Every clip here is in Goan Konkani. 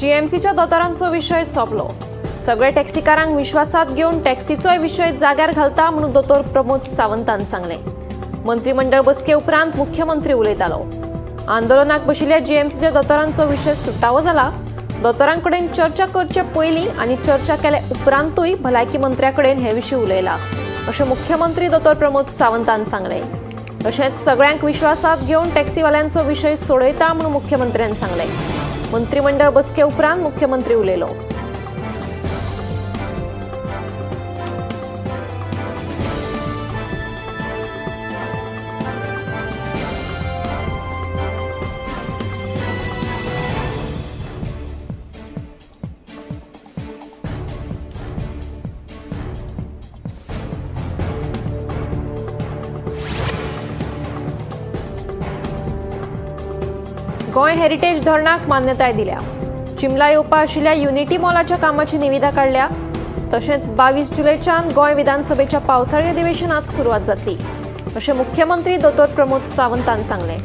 जीएमसीच्या दोतोरांचो विशय सोंपलो. सगळे टॅक्सीकारांक विश्वासात घेवन टॅक्सीचोय विशय जाग्यार घालता म्हणून दोतोर प्रमोद सावंतान सांगलें. मंत्रीमंडळ बसके उपरांत मुख्यमंत्री उलयतालो. आंदोलनाक बशिल्ल्या जीएमसीच्या दोतोरांचो विशय सुटावो जाला. दोतोरांकडेन चर्चा करचे पयलीं आनी चर्चा केले उपरांतूय भलायकी मंत्र्या कडेन हे विशीं उलयला अशें मुख्यमंत्री दोतोर प्रमोद सावंतान सांगलें. तशेंच सगळ्यांक विश्वासात घेवन टॅक्सीवाल्यांचो विशय सोडयता म्हणून मुख्यमंत्र्यान सांगलें. मंत्रीमंडळ बसके उपरांत मुख्यमंत्री उलयलो. गोंय हेरिटेज धरणाक मान्यताय दिल्या. चिमला येवपा आशिल्ल्या युनिटी मॉलाच्या कामाची निविदा काडल्या. तशेंच 22 जुलयच्यान गोंय विधानसभेच्या पावसाळी अधिवेशनात सुरवात जातली अशें मुख्यमंत्री दोतोर प्रमोद सावंतान सांगलें.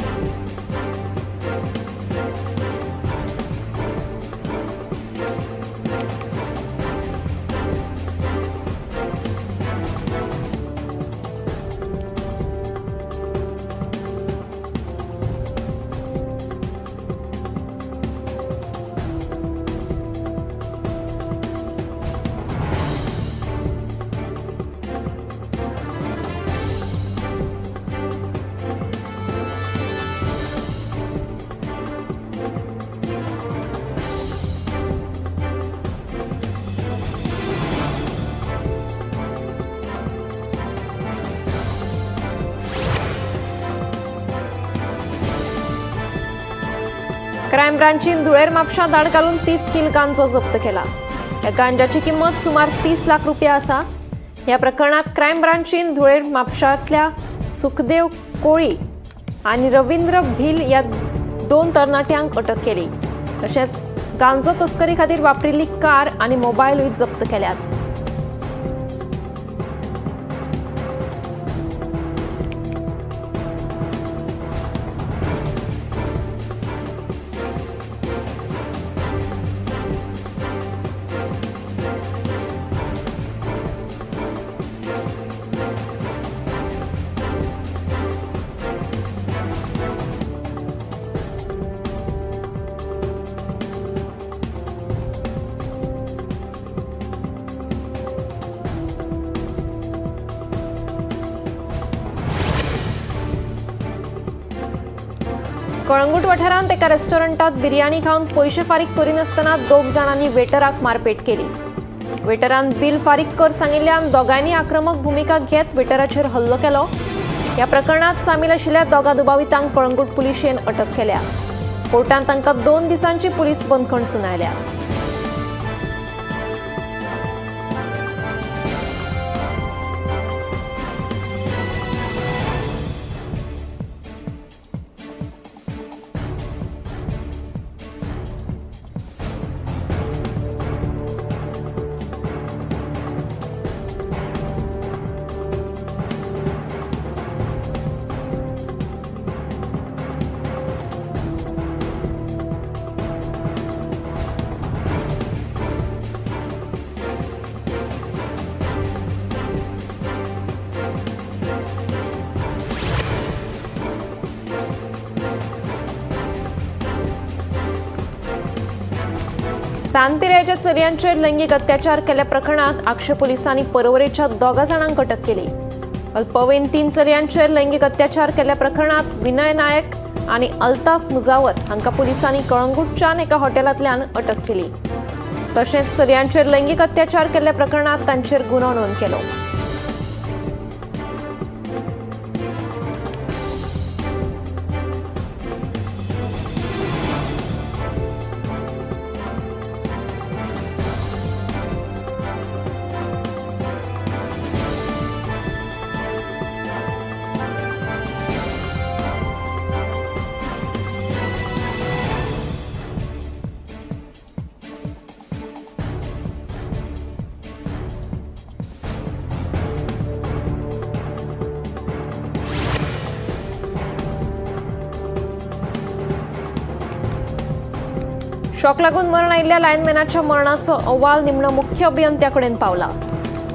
क्रायम ब्रांचीन धुळेर म्हापशां धाड घालून 30 किल गांजो जप्त केला. ह्या गांजाची किंमत सुमार 30 लाख रुपया आसा. ह्या प्रकरणात क्रायम ब्रांचीन धुळेर म्हापशांतल्या सुखदेव कोळी आनी रवींद्र भिल ह्या 2 तरणाट्यांक अटक केली. तशेंच गांजो तस्करी खातीर वापरिल्ली कार आनी मोबायलूय जप्त केल्यात. कळंगूट वाठारांत एका रेस्टॉरंटात बिर्याणी खावन पयशे फारीक करिनासतना 2 जाणांनी वेटराक मारपेट केली. वेटरान बिल फारीक कर सांगिल्ल्यान दोगांयनी आक्रमक भुमिका घेत वेटराचेर हल्लो केलो. ह्या प्रकरणात सामील आशिल्ल्या 2 दुबावितांक कळंगूट पुलिशेन अटक केल्या. कोर्टान तांकां 2 दिसांची पुलीस बंदखण सुनायल्या. सानपिरायेच्या चलयांचेर लैंगीक अत्याचार केल्ल्या प्रकरणात आक्षे पोलिसांनी परवरेच्या 2 जाणांक अटक केली. अल्पवयीन 3 चलयांचेर लैंगीक अत्याचार केल्ल्या प्रकरणात विनय नायक आनी अल्ताफ मुजावर हांकां पोलिसांनी कळंगूटच्यान एका हॉटेलांतल्यान अटक केली. तशेंच चलयांचेर लैंगीक अत्याचार केल्ल्या प्रकरणात तांचेर गुन्यांव नोंद केलो. शॉक लागून मरण आयिल्ल्या लायनमॅनाच्या मरणाचो अहवाल निमणो मुख्य अभियंत्या कडेन पावला.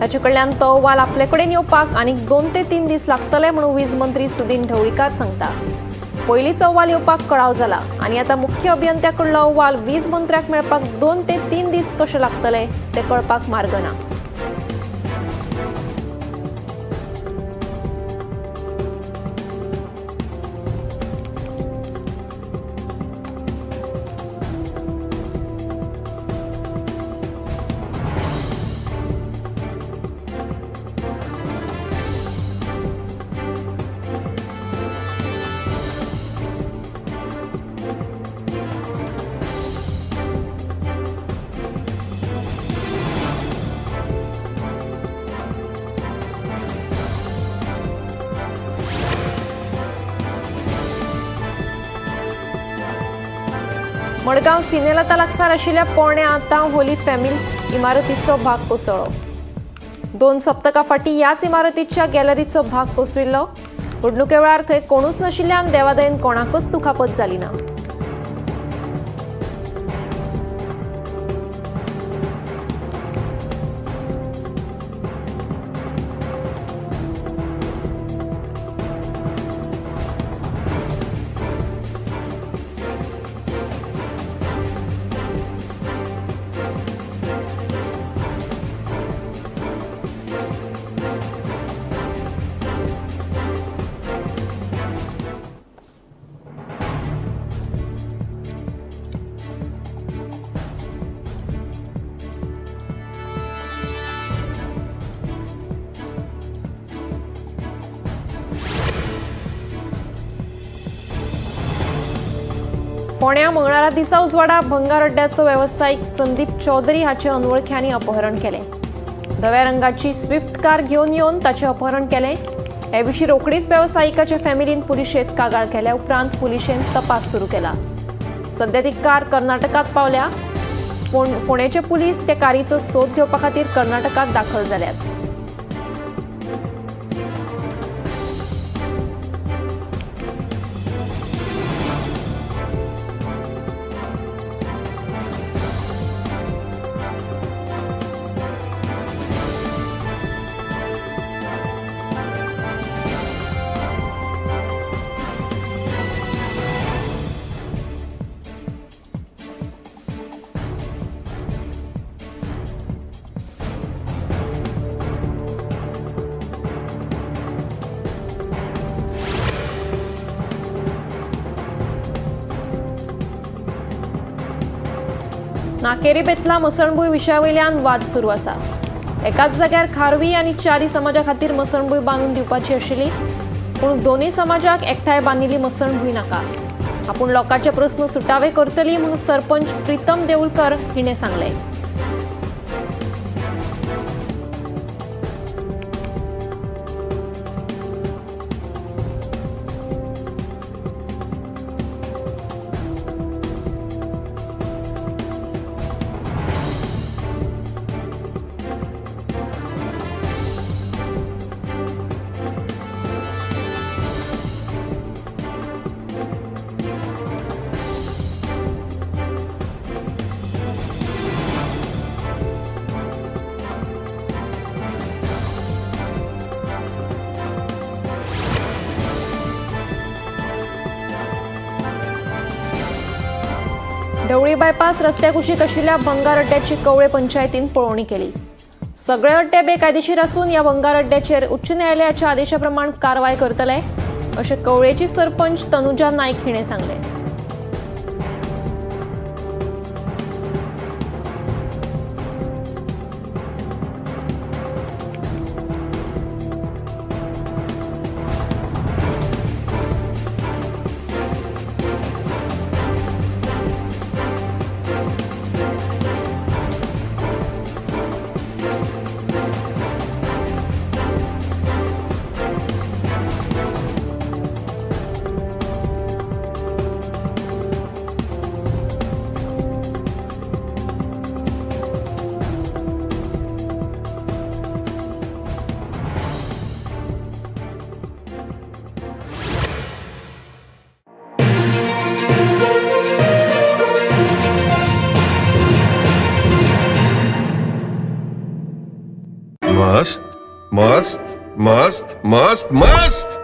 ताचे कडल्यान तो अहवाल आपले कडेन येवपाक आनीक 2 ते 3 दीस लागतले म्हणून वीज मंत्री सुदिन ढवळीकार सांगता. पयलींच अहवाल येवपाक कळाव जाला आनी आतां मुख्य अभियंत्या कडलो अहवाल वीज मंत्र्याक मेळपाक 2 ते 3 दीस कशे लागतले ते कळपाक मार्ग ना. मडगांव सिनेलता लागसार आशिल्ल्या 7.75 होली फॅमिली इमारतीचो भाग कोसळ्ळो. 2 सप्तकां फाटीं ह्याच इमारतीच्या गॅलरीचो भाग कोसळिल्लो. घडणुके वेळार थंय कोणूच नाशिल्ल्यान देवादयेन कोणाकच दुखापत जाली ना. फोंड्या मंगळारा दिसा उजवाडा भंगार अड्ड्याचो वेवसायीक संदीप चौधरी हाचे अनवळख्यांनी अपहरण केलें. धव्या रंगाची स्विफ्ट कार घेवन येवन ताचें अपहरण केलें. हे विशीं रोखडीच वेवसायिकाच्या फॅमिलीन पुलिशेंत कागाळ केल्या उपरांत पुलिशेन तपास सुरू केला. सध्या ती कार कर्नाटकांत पावल्या. फोंडेचे पुलीस त्या कारीचो सोद घेवपा खातीर कर्नाटकांत दाखल जाल्यात. नाकेरी बेतला मसणभूंय विशयावयल्यान वाद सुरू आसा. एकाच जाग्यार खारवी आनी चारी समाजा खातीर मसणभूंय बांदून दिवपाची आशिल्ली, पूण दोनूय समाजाक एकठांय बांदिल्ली मसणभूंय नाका. आपूण लोकांचे प्रस्न सुटावे करतली म्हणून सरपंच प्रीतम देऊलकर हिणें सांगलें. ढवळी बायपास रस्त्या कुशीक आशिल्ल्या भंगार अड्ड्याची कवळे पंचायतीन पळोवणी केली. सगळे अड्डे बेकायदेशीर आसून ह्या भंगार अड्ड्याचेर उच्च न्यायालयाच्या आदेशा प्रमाण कारवाय करतले अशें कवळेची सरपंच तनुजा नायक हिणें सांगलें. मस्त मस्त मस्त मस्त मस्त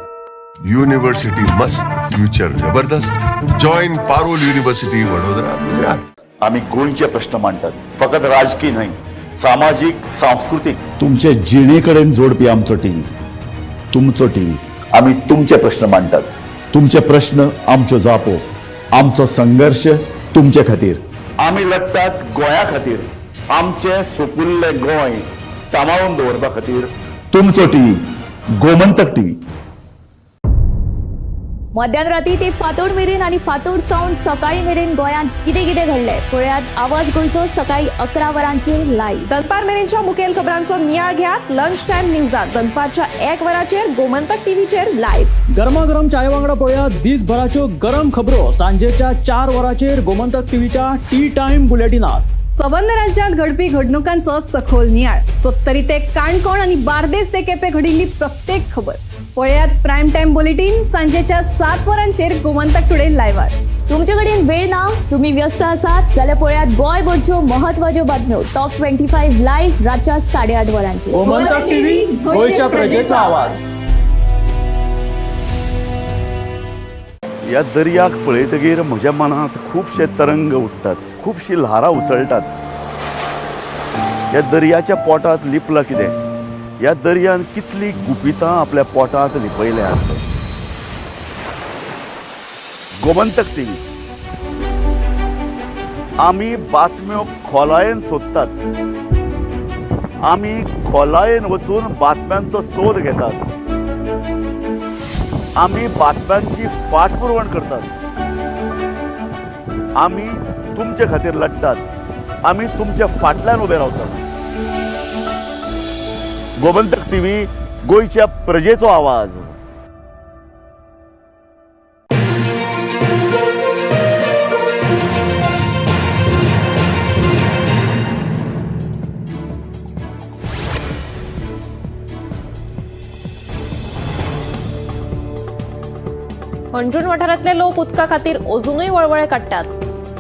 युनिव्हर्सिटी मस्त, फ्युचर जबरदस्त. Join Parul university, Vadodara, Gujarat. आम्ही गोंयचे प्रश्न मांडतात, फकत राजकीय न्हय, सामाजीक, सांस्कृतीक. तुमचे जिणेकडेन जोडपी आमचो टीव्ही, तुमचो टीव्ही. आम्ही तुमचे प्रश्न मांडतात. तुमचे प्रश्न आमच्यो जापो, आमचो संघर्श तुमचे खातीर. आम्ही लढतात गोंया खातीर, आमचे सुपुल्ले गोंय सांबाळून दवरपा खातीर. तुमचो टीव्ही, गोमंतक टीव्ही. मध्यान राती ते फांतोड मेरेन आनी फांतोड सावन सकाळी मेरेन गोंयांत कितें कितें घडलें पळयात आवाज गोंयचो सकाळी 11 वरांचेर लायव्ह. दनपार मेरेनच्या मुखेल खबरांचो नियाळ घेयात लंच टायम न्यूजात दनपारच्या 1 वराचेर गोमंतक टीव्हीचेर लायव्ह. गरमागरम चाये वांगडा पळोवया दिसभराच्यो गरम खबरो सांजेच्या 4 वरांचेर गोमंतक टीव्हीच्या टी टायम बुलेटिनात. सबंद राज्यांत घडपी घडणुकांचो सखोल नियाळ, सत्तरी ते काणकोण आनी बार्देस ते केपें घडिल्ली प्रत्येक खबर पळयात प्रायम टायम बुलेटीन सांजेच्या 7 वरांचेर गोमंतक टुडे लायव्हार. तुमचे कडेन वेळ ना, तुमी व्यस्त आसात जाल्यार पळयात गोंयभरच्यो म्हत्वाच्यो बातम्यो टॉप 25 लायव्ह रातच्या 8:30 वरांचेर. गोमंतक टीव्ही, गोंयच्या प्रजेचा आवाज. ह्या दर्याक पळयतगीर म्हज्या मनांत खुबशे तरंग उठ्ठात, खुबशीं ल्हारां उसळटात. ह्या दर्याच्या पोटांत लिपलां कितें? ह्या दर्यान कितलीं गुपितां आपल्या पोटांत लिपयल्यांत? गोमंतक टीव्ही, आमी बातम्यो खोलायेन सोदतात, आमी खोलायेन वचून बातम्यांचो सोद घेतात, आमी बातम्यांची फाटपुरवण करतात, आमी तुमचे खातीर लढटात, आमी तुमच्या फाटल्यान उबे रावतात. गोमंतक टीव्ही, गोंयच्या प्रजेचो आवाज. हणजूण वाठारांतले लोक उदका खातीर अजुनूय वळवळे काडटात.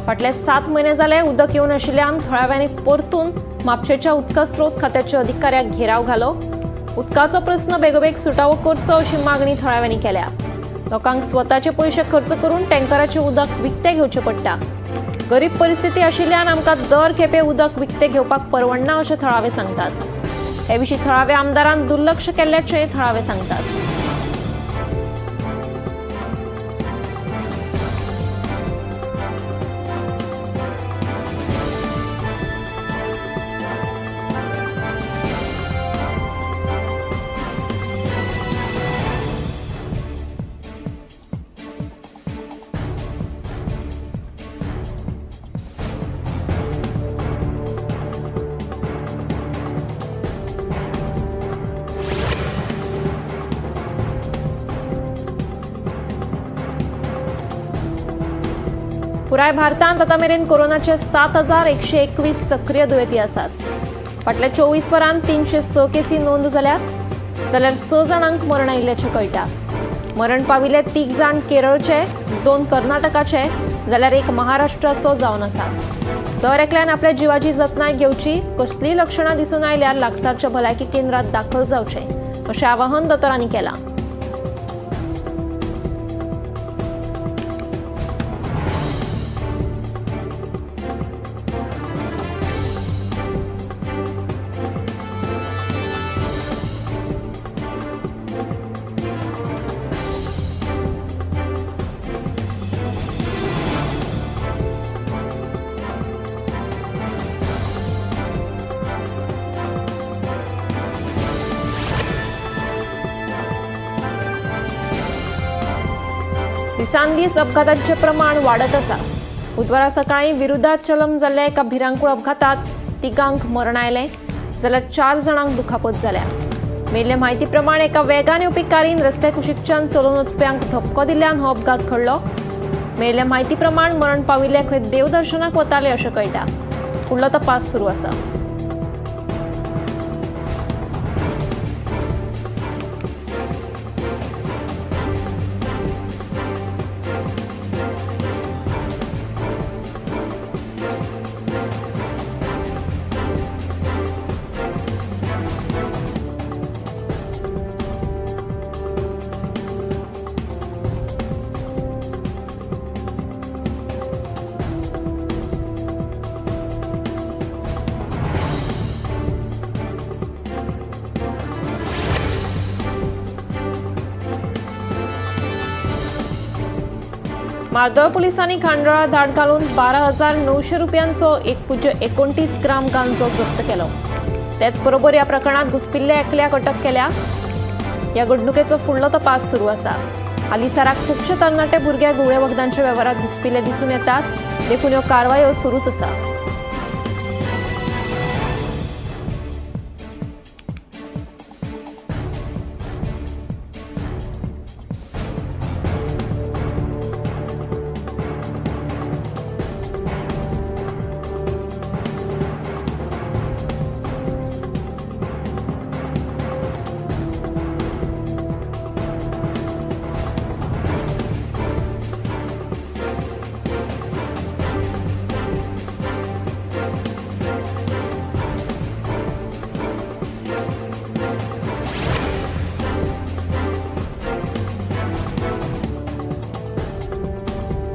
फाटले 7 म्हयने जाले उदक येवनाशिल्ल्यान थळाव्यांनी परतून म्हापशेच्या उदका स्रोत खात्याच्या अधिकाऱ्याक घेराव घालो. उदकाचो प्रस्न बेगोबेग सुटावो करचो अशी मागणी थळाव्यांनी केल्या. लोकांक स्वताचे पयशे खर्च करून टँकराचें उदक विकतें घेवचें पडटा. गरीब परिस्थिती आशिल्ल्यान आमकां दर खेपे उदक विकतें घेवपाक परवडना अशें थळावे सांगतात. हे विशीं थळाव्या आमदारान दुर्लक्ष केल्ल्याचें थळावे सांगतात. पुराय भारतांत आतां मेरेन कोरोनाचे 7121 सक्रीय दुयेंती आसात. फाटल्या 24 वरांत 306 केसी नोंद जाल्यात, जाल्यार 6 जाणांक मरण आयिल्ल्याचें कळटा. मरण पाविल्ले 3 जाण केरळचे, 2 कर्नाटकाचे जाल्यार 1 महाराष्ट्राचो जावन आसा. दर एकल्यान आपल्या जिवाची जतनाय घेवची, कसलीय लक्षणां दिसून आयल्यार लागसारच्या भलायकी केंद्रात दाखल जावचें अशें आवाहन दोतोरांनी केलां. दिसानदीस अपघातांचें प्रमाण वाडत आसा. बुधवारा सकाळीं विरुद्धाचलम जाल्ल्या एका भिरांकूळ अपघातात 3 मरण आयलें जाल्यार 4 जाणांक दुखापत जाल्या. मेल्ले म्हायती प्रमाण एका वेगान येवपी कारीन रस्त्या कुशीकच्यान चलोवन वचप्यांक धपको दिल्ल्यान हो अपघात घडलो. मेल्ले म्हायती प्रमाण मरण पाविल्ले खंय देवदर्शनाक वताले अशें कळटा. फुडलो तपास सुरू आसा. मार्दोळ पोलिसांनी खांडोळा धाड घालून 12,900 रुपयांचो 1.29 ग्राम गांजो जप्त केलो. तेच बरोबर ह्या प्रकरणात घुसपिल्ल्या एकल्याक अटक केल्या. ह्या घडणुकेचो फुडलो तपास सुरू आसा. हालींसराक खुबशे तरणाटे भुरगे घुंवळे वखदांच्या वेव्हारात घुसपिल्ले दिसून येतात, देखून ह्यो कारवायो सुरूच आसा.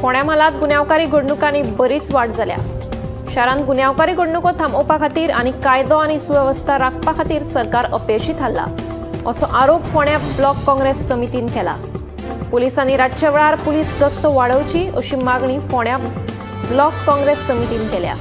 फोंड्या म्हालांत गुन्यांवकारी घडणुकांनी बरीच वाड जाल्या. शारांत गुन्यांवकारी घडणुको थांबोवपा खातीर आनी कायदो आनी सुवेवस्था राखपा खातीर सरकार अपेशी थारला असो आरोप फोंड्या ब्लॉक काँग्रेस समितीन केला. पोलिसांनी रातच्या वेळार पुलीस गस्त वाडोवची अशी मागणी फोंड्या ब्लॉक काँग्रेस समितीन केल्या.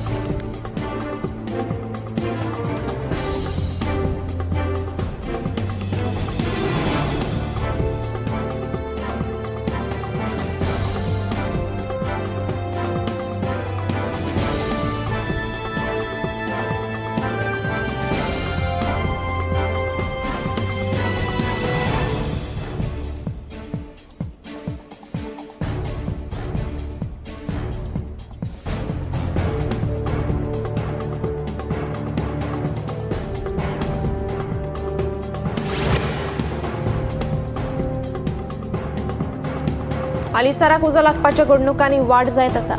हालींसराक उजो लागपाच्या घडणुकांनी वाड जायत आसा.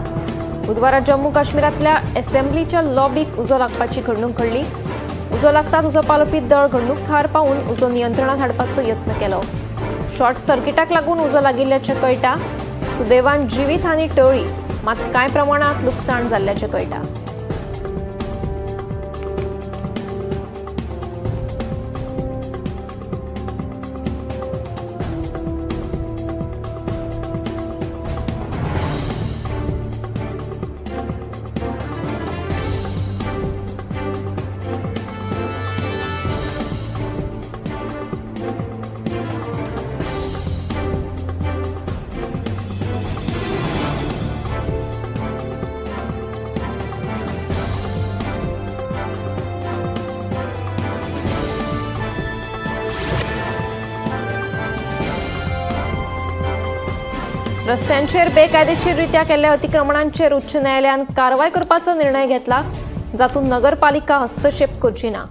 बुधवारा जम्मू काश्मीरांतल्या एसेंब्लीच्या लॉबीक उजो लागपाची घडणूक घडली. उजो लागतात उजो पालोवपी दळ घडणूक थळार पावून उजो नियंत्रणात हाडपाचो यत्न केलो. शॉर्ट सर्किटाक लागून उजो लागिल्ल्याचें कळटा. सुदैवान जिवीत हानी टळ्ळी, मात कांय प्रमाणांत लुकसाण जाल्ल्याचें कळटा. रस्त्यांचेर बेकायदेशीररित्या केल्ल्या अतिक्रमणांचेर उच्च न्यायालयान कारवाय करपाचो निर्णय घेतला, जातूंत नगरपालिका हस्तक्षेप करची ना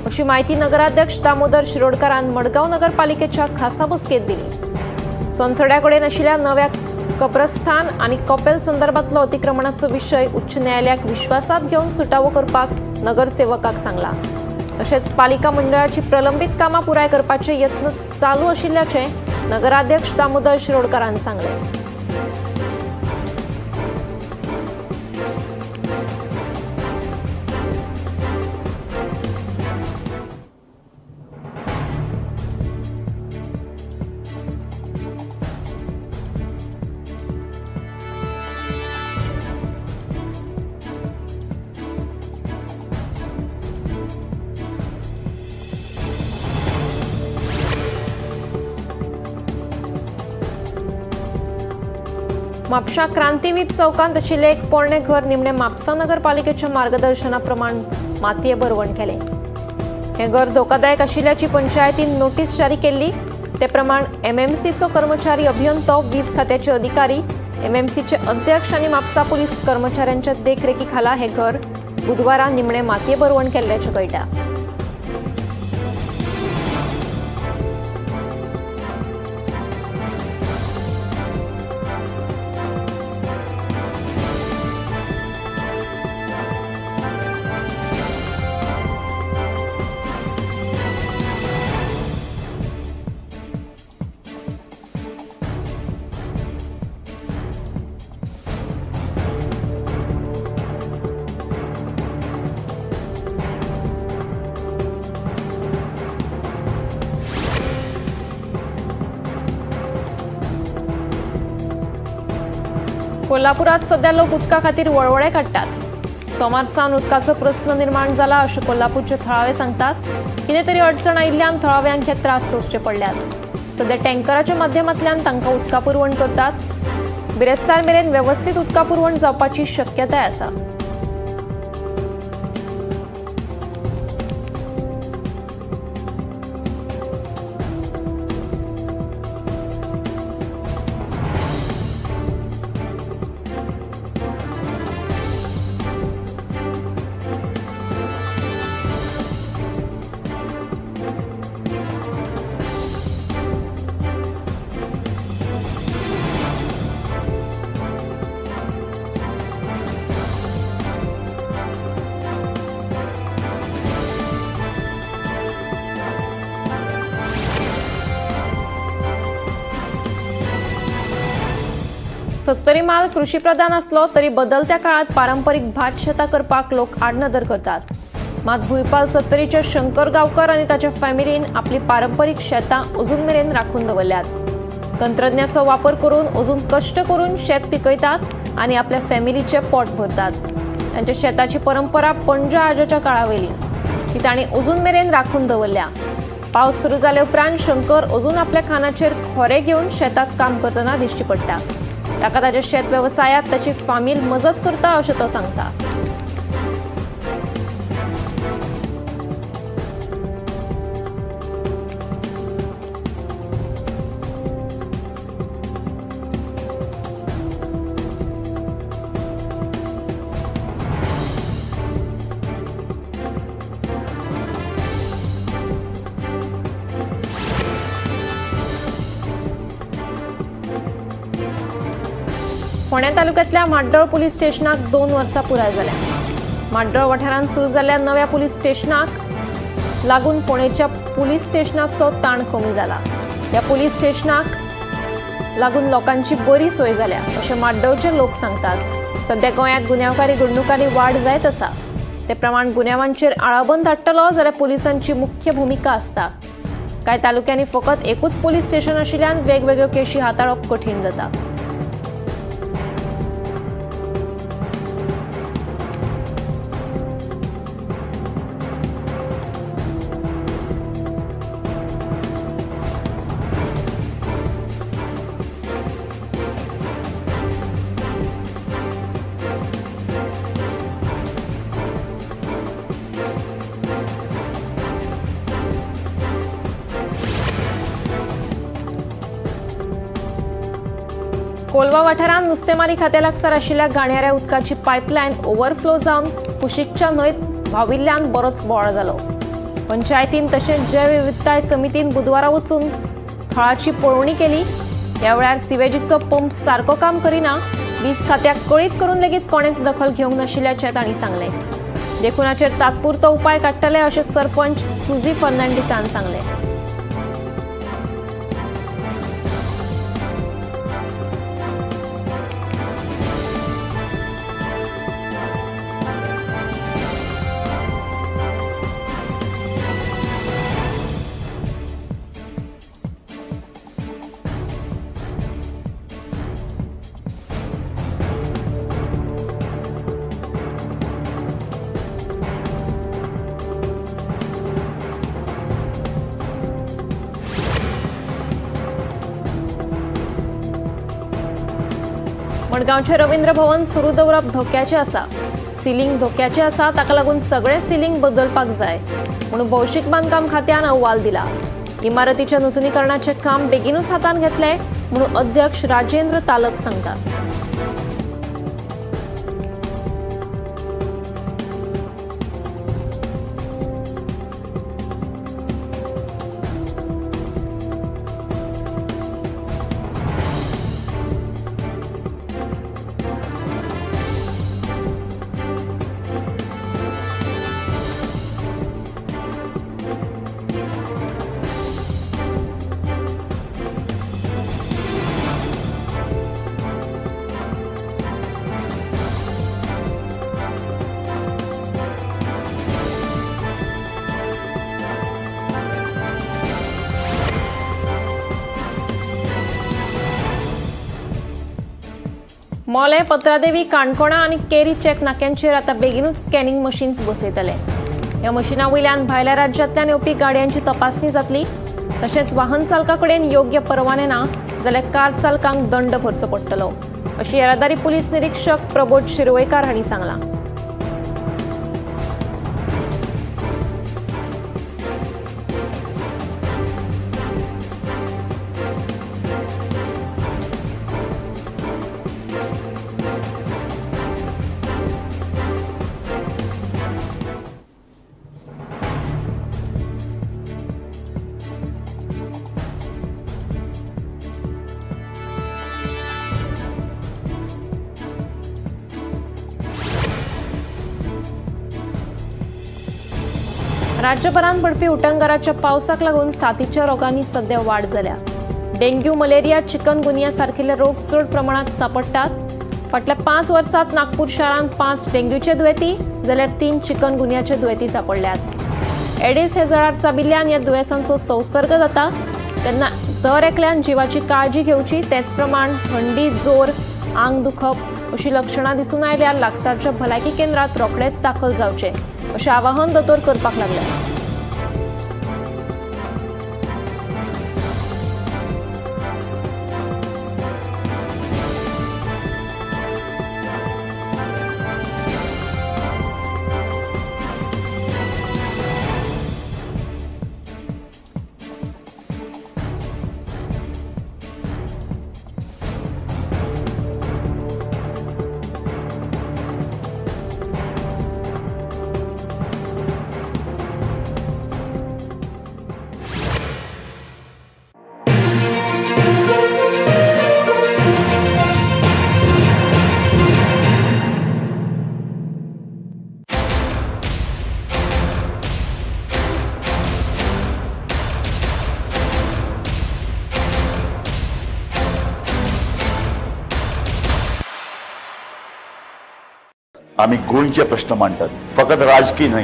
अशी माहिती नगराध्यक्ष दामोदर शिरोडकारान मडगांव नगरपालिकेच्या खासा बसकेंत दिली. सोनसड्या कडेन आशिल्ल्या नव्या कब्रस्थान आनी कपेल संदर्भातलो अतिक्रमणाचो विशय उच्च न्यायालयाक विश्वासात घेवन सुटावो करपाक नगरसेवकाक सांगला. तशेंच पालिका मंडळाची प्रलंबित कामां पुराय करपाचे यत्न चालू आशिल्ल्याचें नगराध्यक्ष दामोदर शिरोडकारान सांगलें. म्हापशा क्रांतीवीर चौकांत आशिल्लें एक पोरणें घर निमणें म्हापसा नगरपालिकेच्या मार्गदर्शना प्रमाण मातये भरवण केलें. हें घर धोकादायक आशिल्ल्याची पंचायतीन नोटीस जारी केल्ली. ते प्रमाण एमएमसीचो कर्मचारी अभियंतो, वीज खात्याचे अधिकारी, एमएमसीचे अध्यक्ष आनी म्हापसा पुलीस कर्मचाऱ्यांच्या देखरेखी खाला हें घर बुधवारा निमणें मातये भरवण केल्ल्याचें कळटा. कोल्हापुरात सध्या लोक उदका खातीर वळवळे काडटात. सोमार सावन उदकाचो प्रस्न निर्माण जाला अशें कोल्हापूरचे थळावे सांगतात. कितें तरी अडचण आयिल्ल्यान थळाव्यांक हे त्रास सोंसचे पडल्यात. सध्या टँकराच्या माध्यमांतल्यान तांकां उदका पुरवण करतात. बिरेस्तार मेरेन वेवस्थीत उदका पुरवण जावपाची शक्यताय आसा. सत्तरी माल कृषीप्रधान आसलो तरी बदलत्या काळात पारंपरीक भात शेतां करपाक लोक आडनदर करतात. मात भुंयपाल सत्तरीचे शंकर गांवकर आनी ताच्या फॅमिलीन आपली पारंपरीक शेतां अजून मेरेन राखून दवरल्यात. तंत्रज्ञाचो वापर करून अजून कश्ट करून शेत पिकयतात आनी आपल्या फॅमिलीचें पोट भरतात. तांच्या शेताची परंपरा पणजा आज्याच्या काळावेली ती तांणी अजून मेरेन राखून दवरल्या. पावस सुरू जाले उपरांत शंकर अजून आपल्या खानाचेर खोरे घेवन शेतात काम करतना दिश्टी पडटा. ताका ताच्या शेत वेवसायात ताची फामील मजत करता अशें तो सांगता. फोंड्या तालुक्यांतल्या म्हाड्डोळ पुलीस स्टेशनाक 2 वर्सां पुराय जाल्या. म्हाड्डोळ वाठारांत सुरू जाल्ल्या नव्या पुलीस स्टेशनाक लागून फोंडेच्या पुलीस स्टेशनाचो ताण कमी जाला. ह्या पुलीस स्टेशनाक लागून लोकांची बरी सोय जाल्या अशें म्हाड्डोळचे लोक सांगतात. सध्या गोंयांत गुन्यांवकारी घडणुकांनी वाड जायत आसा. ते प्रमाण गुन्यांवांचेर आळाबंद हाडटलो जाल्यार पुलिसांची मुख्य भुमिका आसता. कांय तालुक्यांनी फकत एकूच पुलीस स्टेशन आशिल्ल्यान वेगवेगळ्यो केशी हाताळप कठीण जाता. कोलवा वाठारांत नुस्तेमारी खात्या लागसार आशिल्ल्या घाणयाऱ्या उदकाची पायपलायन ओव्हरफ्लो जावन कुशीकच्या न्हंयत व्हांविल्ल्यान बरोच बोवाळ जालो. पंचायतीन तशेंच जैवविविधताय समितीन बुधवारा वचून थळाची पळोवणी केली. ह्या वेळार सिवेजीचो पंप सारको काम करिना, वीज खात्याक कळीत करून लेगीत कोणेच दखल घेवंक नाशिल्ल्याचें तांणी सांगलें. देखून हाचेर तात्पुरतो उपाय काडटले अशें सरपंच सुझी फर्नांडीसान सांगलें. मडगांवचें रवींद्र भवन सुरू दवरप धोक्याचें आसा. सिलींग धोक्याचें आसा, ताका लागून सगळें सिलींग बदलपाक जाय म्हणून भौशीक बांदकाम खात्यान अहवाल दिला. इमारतीच्या नुतनीकरणाचें काम बेगीनूच हातांत घेतलें म्हणून अध्यक्ष राजेंद्र तालक सांगतात. मोलें, पत्रादेवी, काणकोणा आनी केरी चेक नाक्यांचेर आतां बेगीनूच स्कॅनिंग मशीन्स बसयतले. ह्या मशिना वयल्यान भायल्या राज्यांतल्यान येवपी गाडयांची तपासणी जातली. तशेंच वाहन चालका कडेन योग्य परवाने ना जाल्यार कार चालकांक दंड भरचो पडटलो, अशी येरादारी पुलीस निरीक्षक प्रबोध शिरवयकार हांणी सांगलां. राज्यभरांत पडपी उटंगाराच्या पावसाक लागून साथीच्या रोगांनी सध्या वाड जाल्या. डेंग्यू, मलेरिया, चिकनगुनिया सारकिल्ले रोग चड प्रमाणात सांपडटात. फाटल्या 5 वर्सांत नागपूर शारांत 5 डेंग्यूचे दुयेंती जाल्यार 3 चिकनगुनियाचे दुयेंती सांपडल्यात. एडिस हे जळार चाबिल्ल्यान ह्या दुयेंसांचो संसर्ग जाता. तेन्ना दर एकल्यान जिवाची काळजी घेवची. तेच प्रमाण थंडी, जोर, आंग दुखप अशी लक्षणां दिसून आयल्यार लागसारच्या भलायकी केंद्रात रोखडेच दाखल जावचे, अशें आवाहन दोतोर करपाक लागले. आमी गोंयचे प्रश्न मांडटात, फकत राजकी न्हय,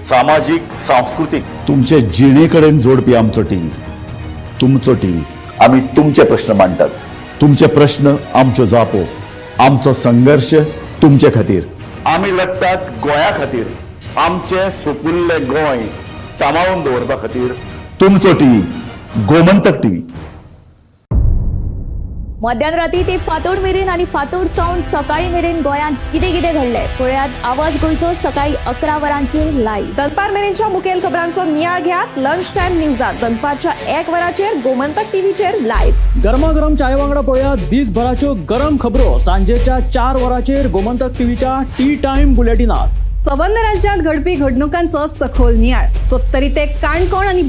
सामाजीक, सांस्कृतीक. तुमचे जिणे कडेन जोडपी आमचो टीव्ही, तुमचो टीव्ही. आमी तुमचे प्रश्न मांडटात. तुमचे प्रश्न आमच्यो जापो, आमचो संघर्श तुमचे खातीर. आमी लढटात गोंया खातीर, आमचें सुपुल्लें गोंय सांबाळून दवरपा खातीर. तुमचो टीव्ही, गोमंतक टीव्ही. मध्यान राती ते फांतोड मेरेन आनी फांतोड सावन सकाळी मेरेन गोंयांत कितें कितें घडलें पळयात आवाज गोंयचो सकाळी 11 वरांचेर लायव्ह. दनपार मेरेनच्या मुखेल खबरांचो नियाळ घेयात लंच टायम न्यूजात दनपारच्या 1 वराचेर गोमंतक टीव्हीचेर लायव्ह. गरमागरम चाये वांगडा पळयात दिसभराच्यो गरम खबरो सांजेच्या 4 वरांचेर गोमंतक टीव्हीच्या टी टायम बुलेटिनात. सबंद राज्यांत घडपी घडणुकांचो सखोल नियाळ. सत्तरी ते काणकोण आनी